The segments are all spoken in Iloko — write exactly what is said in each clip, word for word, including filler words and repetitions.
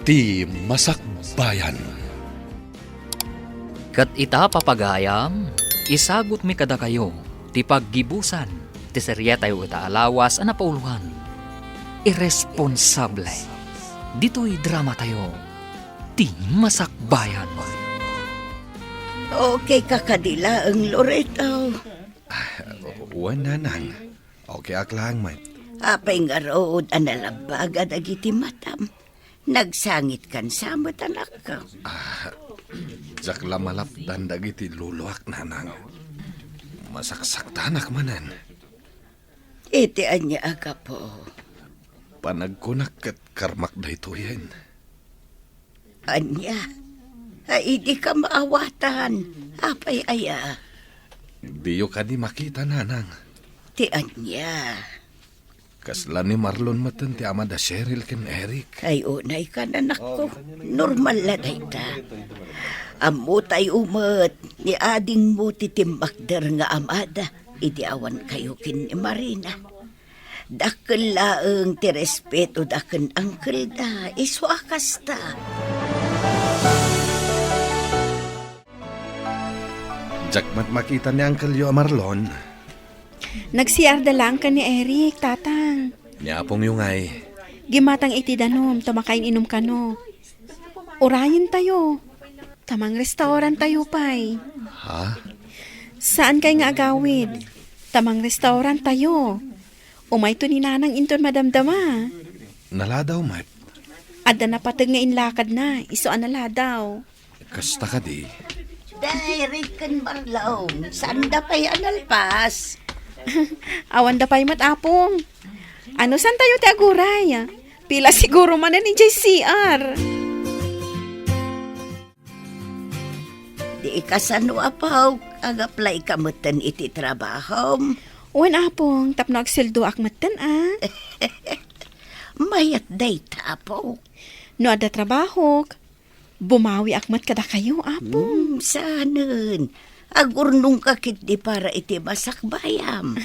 Ti Masakbayan. Ket ita, papagayam, isagutmi kadakayo ti paggibusan ti serietayo ita a lawas a napauloan, Irresponsable. Ditoy dramatayo, Ti Masakbayan. Okay ka kadi laeng, Loreto? Ah, wen, Nanang. Okay ak laeng met. Apay ngarud a nalabbaga dagiti matam? Nagsangitkan sa met, anakko. Ah, diak la malapdan dagiti loloak, Nanang. Masaksaktanak manen. Iti ania a gapu? Panagkunak ket karmak daytoyen. Ania? Ay, idi ka maawatan. Apay aya? Diyo kadi makita, Nanang. Ti ania? Kasla ni Marlon metten ti ama da Cheryl ken Eric. Ay, unay ka, anakko. Normal la dayta. Ammotayo met ni adingmo ti timmakder nga amada idi awan kayo ken ni Marina. Dakkel laeng ti respetoda ken uncle da, isu a kasta. Diak met makita ni uncle yo a Marlon. Nag-C R da laeng ken ni Eric, Tatang. Ni apongyo ngay? Gimmatang iti danum, ta makain-inum kano. Urayentayo. Ta mangrestaurantayo pay. Ha? Saankay nga agawid. Ta mangrestaurantayo. Umayto ni Nanang inton madamdama. Naladaw met. Adda napateg nga inlakadna, isu a naladaw. Kasta kadi? Dairit ken Marlon, saanda pay a nalpas? Awanda pay met, Apong. Ano, saantayo ti aguray? Pila siguro manen idiay C R? Di kasano, Apok? Ag-apply ka metten iti trabahom? Wen, Apong, tapno agsueldoak metten, a. Mayat dayta, Apok. No adda trabahok, bumawiak met kadakayo, Apong. Hmm, saanen. Agurnongka ketdi para iti masakbayam.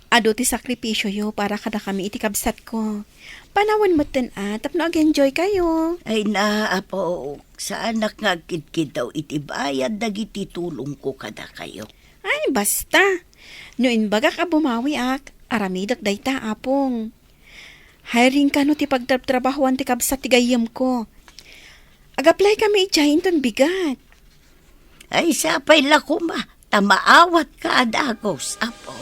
Adu ti sakripisioyo para kadakami iti kabsatko. Panawen metten a tapno ag-enjoykayo. Ay na, Apok, saanak nga agkidkiddaw iti bayad dagiti tulongko kadakayo. Ay, basta. No imbagak a bumawiak, aramidek dayta, Apong. Hiring kano ti pagtrabtrabahoan ti kabsat ti gayyemko. Ag-apply kami idiay inton bigat. Ay, sapay la koma, ta maawatka a dagus, Apo.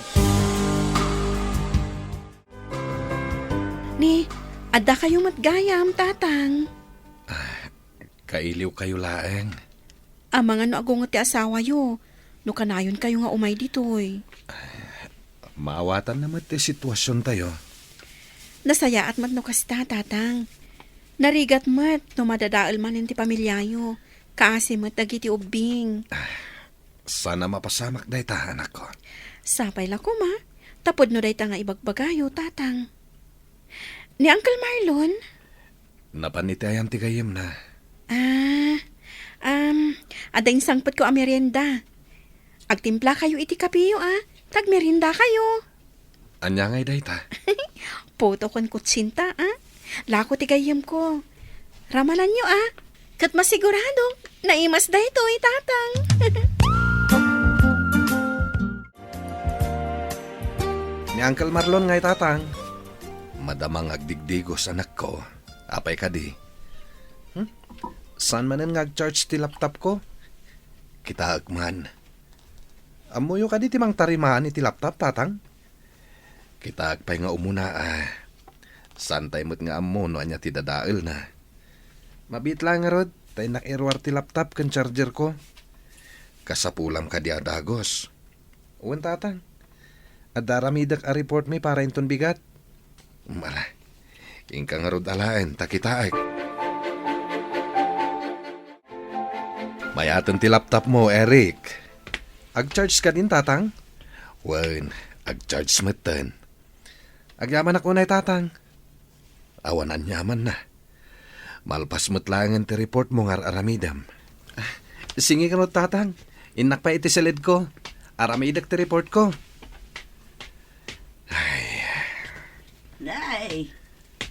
Ni, adda kayo met gayam, Tatang. Ah, kailiw kayo laeng. Amangan no agunget ti asawayo, no kanayon kayo nga umay ditoy. Maawatanna met ti situasiontayo. Nasayaat met no kasta, Tatang. Narigat met no madadael manen ti pamiliayo, kaasi met dagiti ubbing. Saan a mapasamak dayta, anakko. Sapay la koma, ta pudno dayta nga ibagbagayo, Tatang. Ni Uncle Marlon? Napan iti ayan ti gayyemna. Ah, um, adda insangpetko a merienda. Agtimpla kayo iti kapiyo, a. Tagmerienda kayo. Ania ngay dayta? Puto ken kutsinta, a. Lako ti gayyemko. Ramananyo, a. Ket masigurado, naimas daytoy, Tatang. Ni Uncle Marlon ngay, Tatang. Madama nga agdigdigos, anakko. Apay kadi? Hmm? Saan manen nga ag-charge ti laptopko? Kitaek man. Ammoyo kadi ti mangtarimaan iti laptop, Tatang? Kitaek pay nga umuna, a. Saantay met nga ammo no ania ti dadaelna. Mabiit la ngarud, ta innak iruar ti laptop ken chargerko. Kasapulam kadi a dagus. Wen, Tatang. Adda aramidek a reportmi para inton bigat. Mala. Inka ngarud alaen, ta kitaek. Mayaten ti laptopmo, Eric. Ag-charge kadin, Tatang? Wen, ag-charge metten. Agyamanak unay, Tatang. Awan aniamanna. Malpas met laengen ti reportmo nga ar-aramidem. Ah, sige kano, Tatang. Innak pay iti siledko. Aramidek ti reportko. Ay. Nay,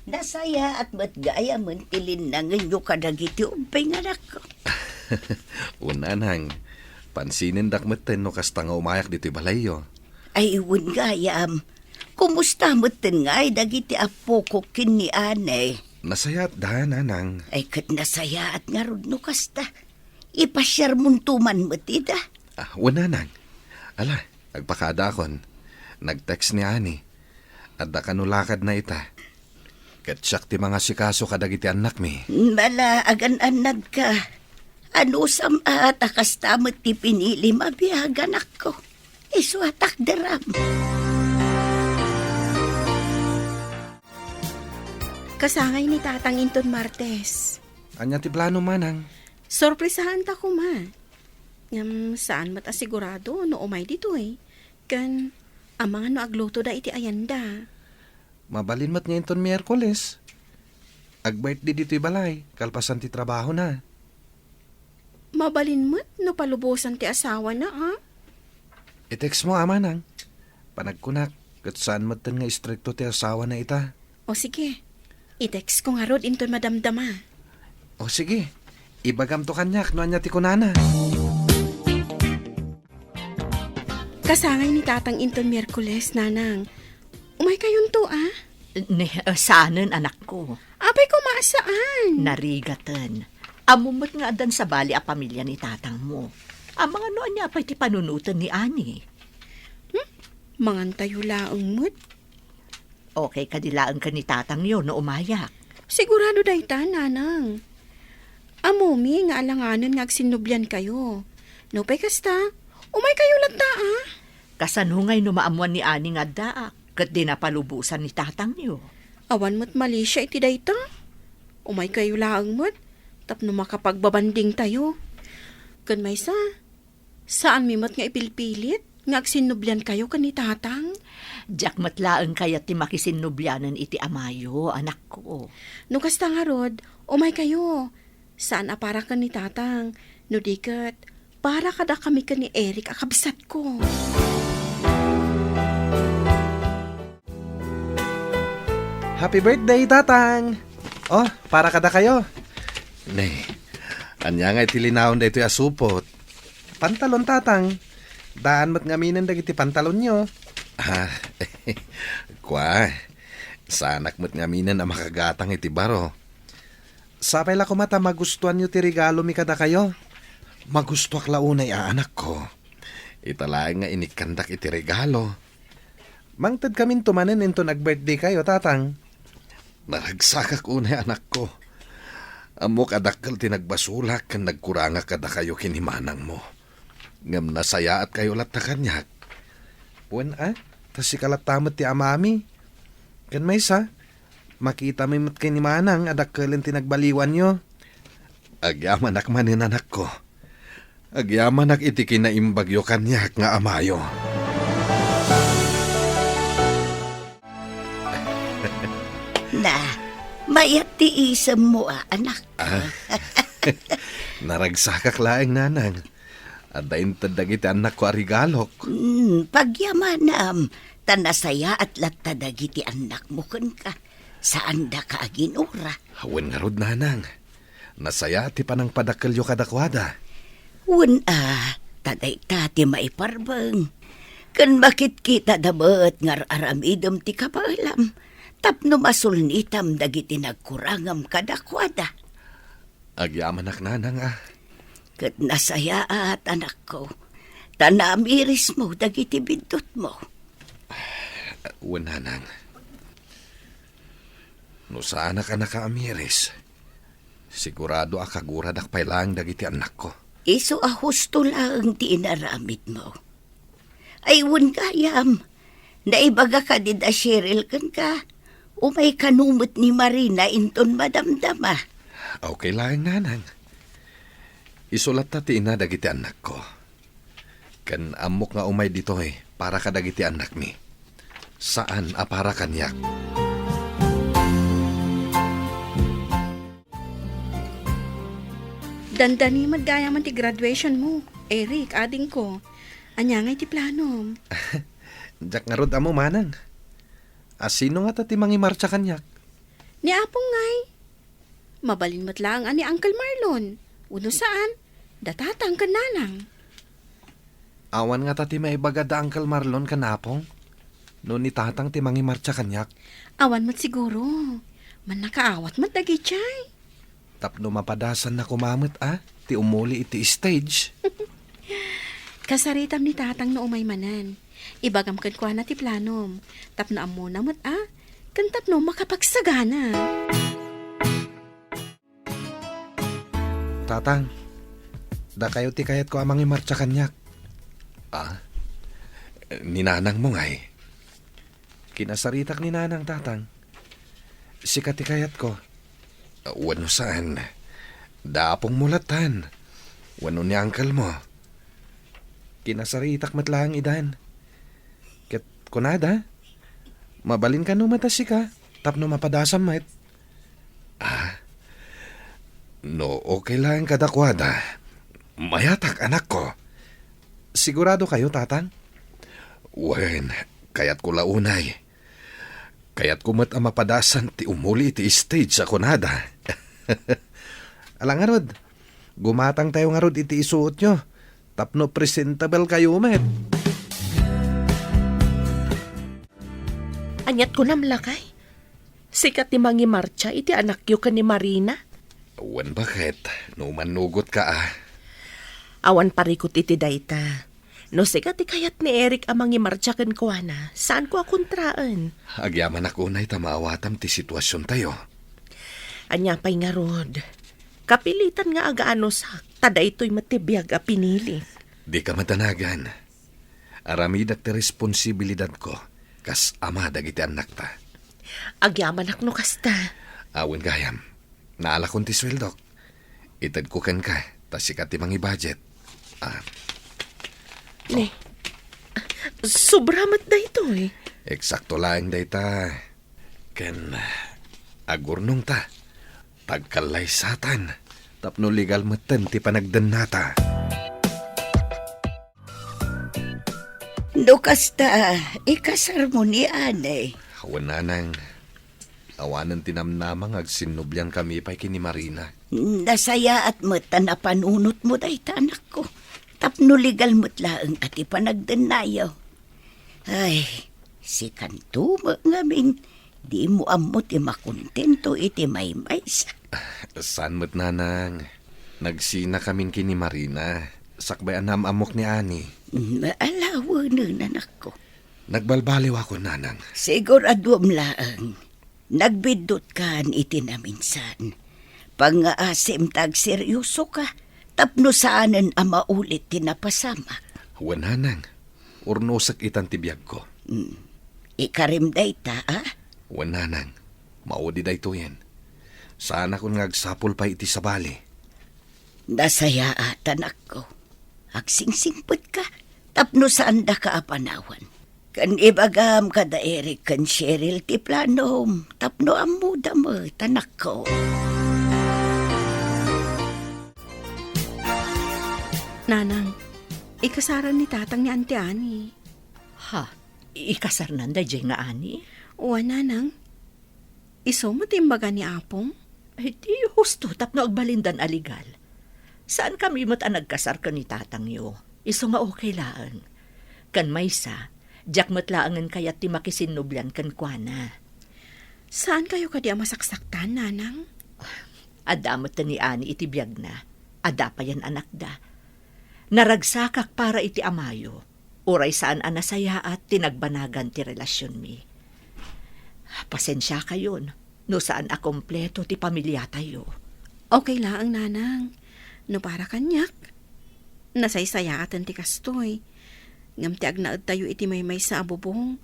Nasayaat met gayamen ti linnangenyo kadagiti ubbing, anakko. Wen, nanang, pansinendak metten no kasta nga umayak ditoy balayyo. Ay, wen gayam. Kumusta metten ngay dagiti appokok ken ni Anne? Nasayaatda, nanang. Ay, ket nasayaat ngarud no kasta. Ipasiarmonto man met ida. Ah, wen, nanang. Ala, agpakadaakon. Nag-text ni Anne. Adda kano lakadna ita. Ket siak ti mangasikaso kadagiti annakmi. Bala, agan-annadka. Anusam a ta kasta met ti pinilim a biag, anakko. Isu a takderam. Kasangay ni Tatang inton Martes. Ania ti plano, manang? Sorpresaanta koma. Ngem saan met a sigurado no umay ditoy. Ken, amangan no aglutoda iti ayanda. Mabalin met nga inton Miyerkules. Ag-birthday ditoy balay, kalpasan ti trabahona. Mabalin met no palubosan ti asawana, a? I-text mo, a, manang. Panagkunak, ket saan metten nga istrikto ti asawana ita. O sige, i-text ko ngarud inton madamdama. O sige, ibagamto kaniak no ania ti kunana. Kasangay ni Tatang inton Miyerkules, nanang. Umaykayonto, a? Ne, eh, saanen, anakko. Apay koma a saan? Narigaten. Ammom met nga addan sabali a pamilya ni tatangmo. Amangan no ania pay ti panunoten ni Annie. Hmm? Mangantayo laeng met. Okay kadi laeng ken ni tatangyo no umayak? Sigurado dayta, nanang. Ammomi nga alanganen nga agsinnubliankayo. Nupay kasta, umaykayo latta, a? Kasano ngay no maammoan ni Annie nga addaak, ket dina palubosan ni tatangyo? Awan met malisia iti dayta. Umaykayo laeng met, tapno makapagbabandingtayo. Ken maysa, saanmi met nga ipilpilit nga agsinnubliankayo ken ni Tatang? Diak met laeng kayat ti makisinnublianen iti amayo, anakko. No kasta ngarud, umaykayo. Saan a para ken ni Tatang, no di ket, para kadakami ken ni Eric a kabsatko. Happy birthday, Tatang! Oh, para kadakayo. Ne, ania nga iti linaon daytoy a supot? Pantalon, Tatang. Daan met ngaminen dagiti pantalonyo. Ah, kua, saanak met ngaminen a makagatang iti baro. Sapay la koma ta magustuanyo ti regalomi kadakayo. Magustuak la unay a anakko. Ita laeng nga inikkandak iti regalo. Mangtedkaminto manen inton ag-birthday kayo, Tatang. Naragsakak unay, anakko. Ammok a dakkel ti nagbasolak ken nagkurangak kadakayo ken ni manangmo. Ngem nasayaatkayo latta kaniak. Wen a, ta sika latta met ti amami. Ken maysa, makitami met ken ni manang a dakkelen ti nagbaliwanyo. Agyamanak manen, anakko. Agyamanak iti kinaimbagyo kaniak nga amayo. Na, mayat ti isemmo a, anak. Ah, naragsakak laeng, nanang. Adda inted dagiti annakko a regalok. Hmm, pagyamanam, ta nasayaat latta dagiti annakmo kenka. Saandaka a ginura. Wen ngarud, nanang. Nasayaat ti panangpadakkelyo kadakuada. Wen a, ta dayta ti maiparbeng. Ken makitkitada met nga ar-aramidem ti kabaelam tapno masulnitam dagiti nagkurangam kadakuada. Agyamanak, nanang, a. Ket nasayaat, anakko, ta naamirismo dagiti biddutmo. Wen, nanang. No saanak a nakaamiris, sigurado a kaguradak pay laeng dagiti annakko. Isu a husto laeng ti inaramidmo. Ay, wen gayam, naibaga kadi da Cheryl kenka, umay kano met ni Marina inton madamdama. Okay laeng, nanang. Isu latta ti ina dagiti annakko. Ken ammok nga umay ditoy para kadagiti annakmi. Saan a para kaniak. Dandani met gayam ti graduation mo, Eric, adingko. Ania ngay ti planom? Diak ngarud ammo, manang. A, sino ngata ti mangimartsa kaniak? Ni Apong ngay. Mabalin met laeng a ni Uncle Marlon. Wenno saan, da Tatang ken Nanang. Awan ngata ti maibaga da Uncle Marlon ken Apong? No ni Tatang ti mangimartsa kaniak? Awan met siguro. Mannakaawat met dagidiay. Tapno mapadasanna koma met a ti umuli iti stage. Kasaritam ni Tatang no umay manen. Ibagam kenkuana ti planom. Tapno ammona met a, ken tapno makapagsagana. Tatang, dakayo ti kayatko a mangimartsa kaniak. Ah? Ni nanangmo ngay? Kinasaritak ni Nanang, Tatang. Sika ti kayatko. Wenno saan, da apongmo lattan. Wenno ni uncle mo. Kinasaritak met laeng idan. Ket kunada, mabalin kano met a sika, tapno mapadasam met. Ah, no okay laeng kadakuada, mayatak, anakko. Sigurado kayo, Tatang? Wen, kayatko la unay. Kayatko met a mapadasan ti umuli iti stage a kunada. Ala ngarud, gumatangtayo ngarud iti isuotyo, tapno presentable kayo met. Aniat kunam, lakay? Sika ti mangimartsa iti anakyo ken ni Marina? Wen, baket, no mannugot ka, ah. Awan parikut iti dayta. No sika ti kayat ni Eric a mangimartsa kenkuana, saanko a kontraen. Agyamanak unay ta maawatam ti situasiontayo. Ania pay ngarud? Kapilitan nga aganusak, ta daytoy met ti biag a pinili. Dika madanagan. Aramidak ti responsibilidadko kas ama dagiti annakta. Agyamanak no kasta. Awan gayam. Naalakon ti sueldok. Itedko kenka, ta sika ti mangi-budget. Ah. Ne. Sobra met daytoy. Eksakto laeng dayta. Ken agurnongta. Tagkallaysatan. Tapno legal metten ti panagdennata. No kasta, ikasarmo ni Ani. Wen, nanang, awanen ti namnama nga agsinnubliankami pay ken ni Marina. Nasayaat met ta napanunotmo dayta, anakko. Tapno legal met laeng a ti panagdennayo. Ay, sikanto met ngamin, dimo ammo ti makontento iti maymaysa. Saan met, nanang. Nagsinakamin ken ni Marina, sakbay a naam-ammok ni Ani. Naalawenen, anakko. Nagbalbaliwakon, nanang. Siguraduem laeng. Nagbiddutkami iti naminsan. Pangngaasim ta agseryosoka, tapno saanen a maulit ti napasamak. Wen, nanang. Urnosek itan ti biagko. Hmm. Ikarim dayta, a? Wen, nanang. Maudi daytoyen. Saanakon nga agsapul pay iti sabali. Nasayaat, anakko. Agsingsingpetka, tapno saandaka a panawan. Ken ibagam kada Eric ken Cheryl ti planom, tapno ammoda met, anakko. Nanang, ikasaran ni Tatang ni Auntie Annie. Ha? Ikasarnan daydiay nga Annie? Wen, Nanang. Isu met ti imbaga ni Apong? Ay, ti husto tapno agbalindan a legal. Saankami met a nagkasar ken ni tatangyo. Isu nga okay laeng. Ken maysa, diak met laengen kayat ti makisinnublian kenkuana. Saankayo kadi a masaksaktan, Nanang? Adda met ni Ani iti biagna. Adda payen anakda. Naragsakak para iti amayo. Uray saan a nasayaat ti nagbanagan ti relasionmi. Pasensiakayon no saan a kompleto ti pamiliatayo. Okay laeng, Nanang. No para kaniak, nasaysayaaten ti kastoy. Ngem ti agnaedtayo iti maymaysa a bubong,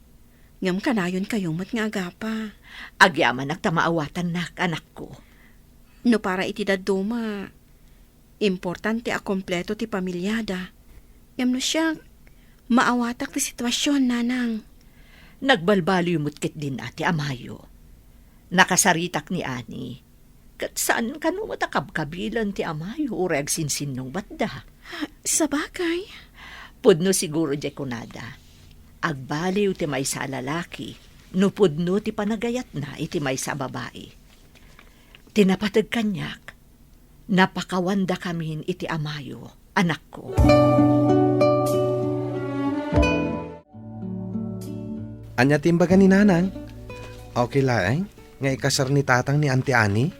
ngem kanayonkayo met nga agapa. Agyamanak ta maawatannak, anakko. No para iti dadduma, importante a kompleto ti pamiliada. Ngem no siak, maawatak ti situasion, Nanang. Nagbalbaliw met ketdin a ti amayo. Nakasaritak ni Ani. Ket saan kano met a kabkabilen ti amayo uray agsinsinnungbatda. Sabagay. Pudno siguro diay kunada. Agbaliw ti maysa a lalaki no pudno ti panagayatna iti maysa a babai. Ti napateg kaniak, napakawandakamin iti amayo, anakko. Ania ti imbaga ni Nanang? Okay laeng nga ikasar ni Tatang ni Auntie Annie?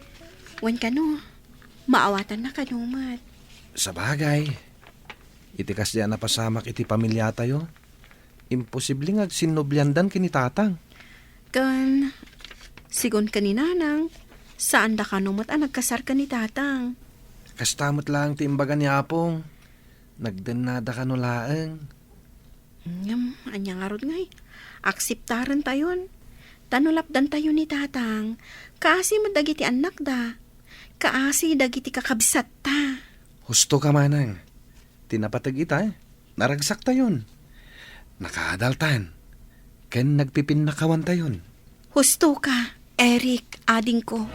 Wen kano, maawatanna kano met. Sabagay, iti kasdi a napasamak iti pamiliatayo, imposible nga agsinnubliandan ken ni Tatang. Ken, sigun ken ni Nanang, saanda kano met a nagkasar ken ni Tatang. Kasta met laeng ti imbaga ni Apong. Nagdennada kano laeng. Ngem, ania ngarud ngay? Akseptarentayon. Ta no lapdantayo ni Tatang, kaasi met dagiti annakda. Kaasi dagiti kakabsatta. Husto ka, Manang. Ti napateg ita, naragsaktayon. Nakaadaltan. Ken nagpipinnakawantayon. Husto ka, Eric, adingko.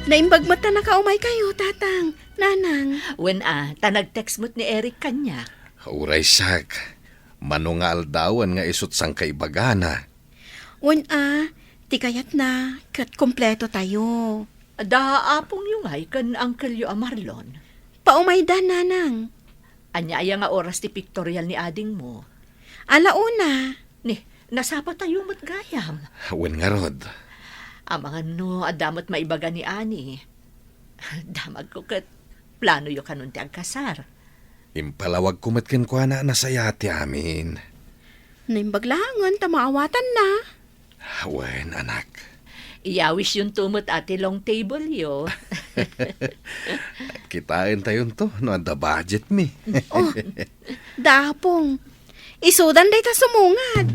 Naimbag met ta nakaumaykayo, Tatang, Nanang. Wen a, ta nag-text met ni Eric kaniak. Uray siak, mano nga aldawen nga isut' sangkaibagana. Wen a, ti kayatna, ket kompletotayo. Da apongyo ngay ken angkelyo a Marlon? Paumayda, Nanang. Ania aya nga oras ti pictorial ni adingmo? Ala una. Ni, nasapatayo met gayam. Wen ngarud. Amangan no adda met maibaga ni Ani. Damagko ket planoyo kanon ti agkasar. Impalawagko met kenkuana a nasayaat ti amin. Naimbag laengen ta maawatanna. Wen, anak. Iyawisyonto met a ti long table yo. Kitaentayonto no adda budget mi. Oh, da apong. Isudan dayta sumungad.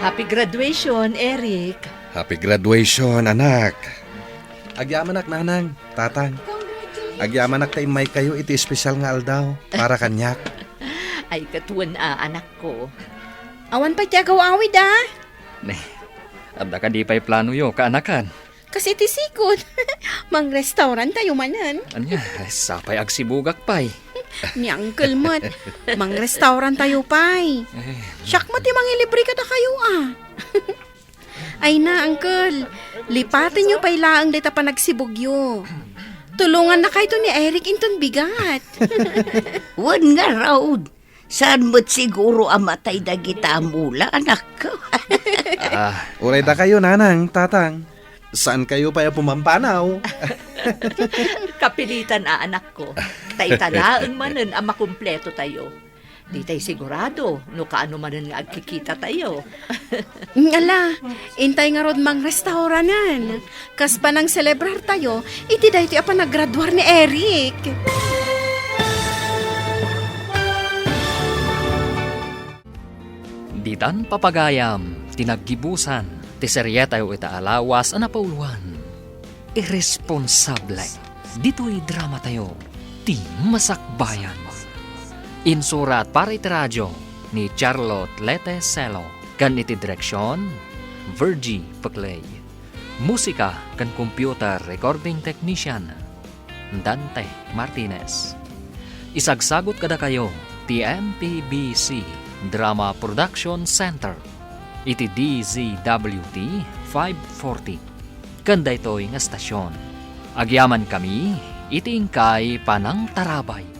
Happy graduation, Eric. Happy graduation, anak. Agyamanak, Nanang, Tatang. Agyamanak ta immaykayo iti espesyal nga aldaw para kaniak. Ay, ket wen a, anakko. Awan pay ti agaw-awid, a? Ne, adda kadi pay planoyo, kaanakan? Kas iti sigud, mangrestaurantayo manen. Ania, sapay agsibugak pay. Ni uncle met, mangrestaurantayo pay. Eh. Siak met ti mangilibre kadakayo, a. Ay na, uncle, lipatenyo pay laeng dayta panagsibugyo. Tulongannakayto ni Eric inton bigat. Wen ngarud, saan met siguro a matay dagita a mula, anakko? Ah. Uray dakayo, Nanang, Tatang. Saankayo pay a pumampanaw? Kapilitan a, anakko. Ta ita laeng manen a makumpletotayo. Ditay sigurado no kaano manen nga agkikitatayo. Ala, intay ngarud mangrestauranen. Kas panangcelebrartayo iti daytoy a panagraduar ni Eric. Ditan papagayam ti naggibusan ti serietayo ita a lawas a napauluan. Irresponsable. Ditoy dramatayo, ti Masakbayan. Insurat para iti radio ni Charlotte Lete Celo, ken iti direksion, Virgie Peclay. Musika ken computer recording technician, Dante Martinez. Isagsagut kadakayo ti M P B C Drama Production Center iti D Z W T five forty. Ken daytoy nga estasion, agyamankami iti inkay panangtarabay.